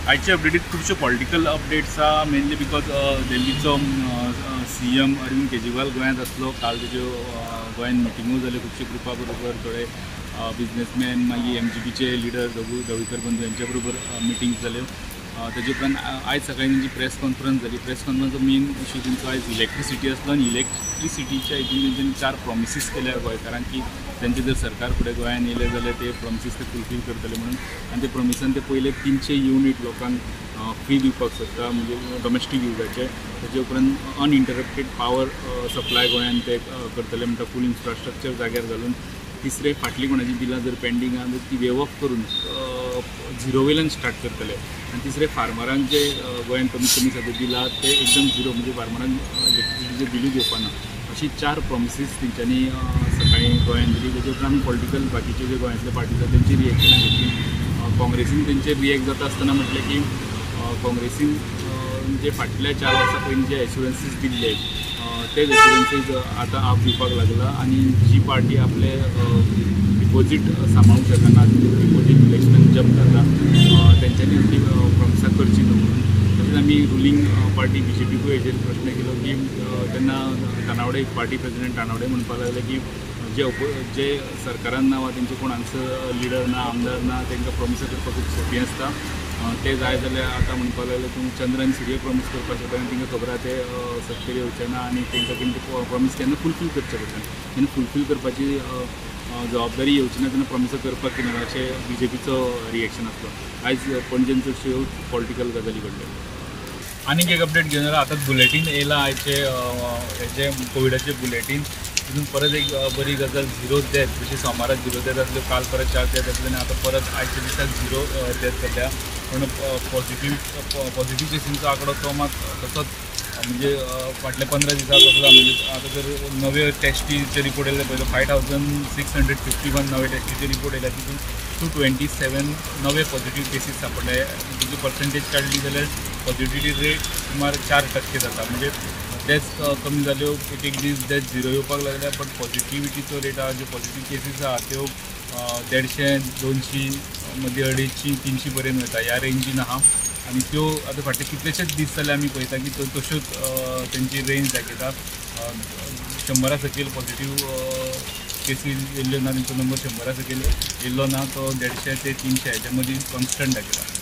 आयचे अपडेटीत खुबश्यो political updates आहा, mainly because दिल्लीचो CM Arvind Kejriwal गोंयांत आसलो. काल तेज्यो गोंयांत मिटिंगो जाल्यो खुबश्यो ग्रुपा बरोबर, थोडे बिजनेसमॅन, मागीर MGPचे लिडर ढवळीकर बंधू यांच्या बरोबर मिटिंग्स जाल्यो. तेजे उपरांत आयज सकाळी तेंची प्रेस कॉन्फरन्स जाली. प्रेस कॉन्फरन्सचो मेन इशू तेंचो आयज इलेक्ट्रिसिटी आसलो आनी इलेक्ट्रिसिटीच्या हितून तेंच्यांनी 4 प्रॉमिसीस केल्या गोंयकारांक की तेंचे जर सरकार फुडें गोंयांत येयलें जाल्यार ते प्रॉमिसीस ते फुलफील करतले म्हणून. आनी ते प्रॉमिसान ते पयले 300 युनीट लोकांक फ्री दिवपाक सोदता, म्हणजे डॉमेस्टीक युजाचे. तेजे उपरांत अनइंटरप्टेड पावर सप्लाय गोंयांत ते करतले म्हणटा, फूल इन्फ्रास्ट्रक्चर जाग्यार घालून. तिसरें, फाटलीं कोणाची बिलां जर पेंडींग आहा ती वेव ऑफ करून झिरो वयल्यान स्टार्ट करतले. आनी तिसरें, फार्मरांक जे गोंयांत कमीत कमी सद्या बिलां ते एकदम झिरो, म्हणजे फार्मरांक इलेक्ट्रिसिटीचे बिलूय घेवपा ना. अशी 4 प्रॉमिसीस तेंच्यांनी सकाळीं गोंयांत दिली. तेजे उपरांत आमी पॉलिटिकल बाकीचे जे गोंयांतले पार्टीज आसा तेंची रिएक्शनां घेतली. काँग्रेसीन तेंचेर रिएक्ट जाता आसतना म्हटलें की काँग्रेसीन जे फाटल्या 4 वर्सां पयलीं जे एश्युरन्सीस दिल्ले तेच एश्युरन्सीस आतां आप दिवपाक लागला आनी जी पार्टी आपले डिपोजीट सांबाळूंक शकना, डिपोजीट इलेक्शनान जम्प जाता, तेंच्यांनी असली प्रॉमिसां करची न्हू म्हणून. तशेंच आमी रुलींग पार्टी BJPकूय हेजेर प्रश्न केलो की तेन्ना तानावडे, पार्टी प्रेजिडेंट तानावडे म्हणपाक लागले की जे सरकारान ना वा तेंचे कोण हांगसर लिडर ना, आमदार ना, तांकां प्रॉमिसां करपाक खूब सोंपी आसता. ते जाय जाल्यार आतां म्हणपाक लागले तूं चंद्र आनी सूर्य प्रॉमीस करपाक शकता आनी तांकां खबर आहा ते सत्तेर येवचे ना आनी तांकां कितें प्रॉमीस केन्ना फुलफील करचें पडटा. तेन्ना फुलफील करपाची जबाबदारी येवची ना तेन्ना प्रॉमिसां करपाक कितें अशें BJPचो रिएक्शन आसलो. आयज पणजेन चडश्यो पॉलिटिकल गजाली घडल्यो. आनीक एक अपडेट घेवन येयला, आतां बुलेटीन येयलां आयचे हेजे कोविडाचे बुलेटीन. तितून परत एक बरी गजाल, 0 डेथ. जशी सोमारा 0 डेथ आसल्यो, काल परत 4 डेथ आसल्यो आनी आतां परत आयच्या दिसाक 0 डेथ जाल्या. पूण पॉझिटीव केसींचो आंकडो तो मात तसोच, म्हणजे फाटल्या 15 दिसां तसो, म्हणजे आतां जर नवे टेस्टीचे रिपोर्ट येयले पळय 5651 नवे टेस्टीचे रिपोर्ट येयल्या, तितून 227 नवे पॉझिटीव केसीस सांपडले. तेजी पर्संटेज काडली जाल्यार पॉझिटिविटी रेट सुमार 4% जाता. म्हणजे डेथ कमी जाल्यो, एक एक दीस डेथ 0 येवपाक लागल्या, बट पॉझिटिविटीचो रेट आहा, ज्यो पॉझिटीव केसीस आहा त्यो 150, 200, मदीं 250, 300 पर्यंत वयता, ह्या रेंजीन आहा. आनी त्यो आतां फाटले कितलेशेच दीस जाले आमी पळयता की त्यो तश्योच तेंची रेंज दाखयता. 100 सकयल पॉझिटीव केसीस येयल्ल्यो ना, तेंचो नंबर 100 सकयल येयल्लो ना, तो 150 ते 300 हेच्या मदीं कॉन्स्टंट दाखयता.